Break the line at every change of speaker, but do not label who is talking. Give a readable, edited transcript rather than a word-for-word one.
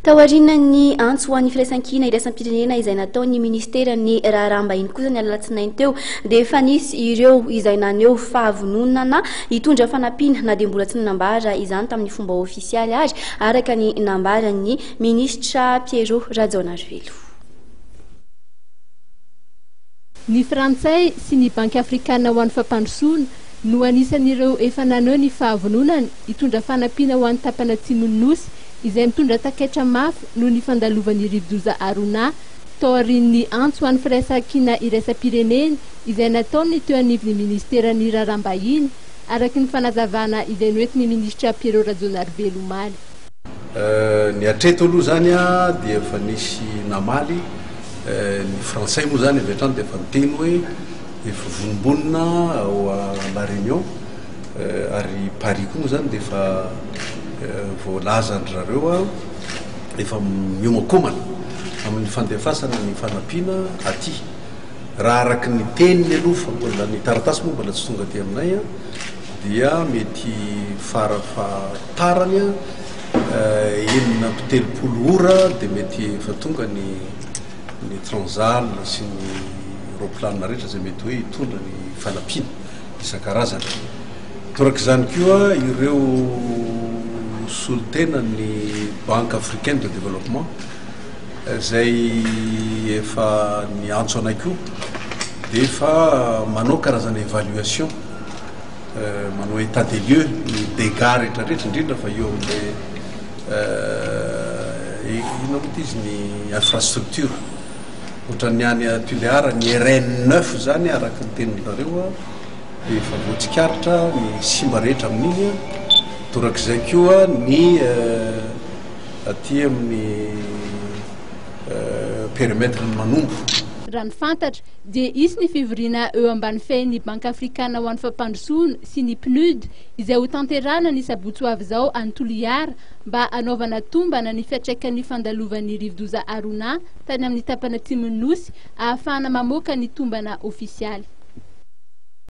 Taorian'ny antso ho an'ny firaisankina iraisam-pirenena izay nataon'ny minisiteran'ny Raharaham-bahiny kosa ny alatsinainy teo dia efa nisy ireo izay naneho fahavononana hitondra fanampiana na dia mbola tsy nanambara izany tamin'ny fomba ofisialy ary, araka ny nambaran'ny minisitra Pierrot Rajaonarivelo.
Ny Frantsay sy ny Banky Afrikana ho an'ny Fampandrosoana no anisan'ireo efa naneho ny fahavononany hitondra fanampiana ho an'ny tapany atsimon'ny Nosy izay mitondra takaitra mafy noho ny fandalovan'ny rivodoza Haruna taorian'ny antso ho an'ny firaisankina iraisam-pirenena izay nataon'ny teo anivon'ny minisiteran'ny Raharaham-bahiny, araka ny fanazavana izay noentin'ny minisitra Pierrot Rajaonarivelo omaly.
Ny hatreto aloha izany dia efa nisy namaly, ny frantsay moa izany avy hatrany dia efa niteny hoe efa vonombonona ao La Réunion ary Paris koa moa izany dia efa voalazan-dry zareo efa miomankomana amin'ny fandefasana ny fanampiana aty. Raha araka ny teniny aloha fa mbola ny taratasy moa mbola tsy tonga aty aminay dia mety fara fahatarany 36 ora dia mety efa tonga ny ny transal sy ny roplanina rehetra izay mety hoe hitondra ny fanampiana isan-karazany. Torak'izany koa ireo solontenan'ny Banque Africaine de Développement izay efa niantso anay koa dia efa manao karazana évaluation, manao état des lieux ny dégâts rehetra rehetra indrindra fa eo amin'ilay inona moa ity izy ny infrastructure ohatran'ny any Tuléar ny RN 9 izany araka ny tenin-dRareo dia efa voatsikaritra ny simba rehetra amin'iny, torak'izay koa ny aty amin'ny périmètre ny Manombo.
Raha ny fantatra dia hisy ny fivoriana eo ambany fehin'ny Banky Afrikana ho an'ny Fampandrosoana sy ny PNUD izay hotanterahana ny sabotsy ho avy izao any Toliara mba hanaovana tombana ny fiantraikan'ny fandalovan'ny rivodoza Haruna tany amin'ny tapany atsimon'ny Nosy ahafahana mamoaka ny tombana ofisialy.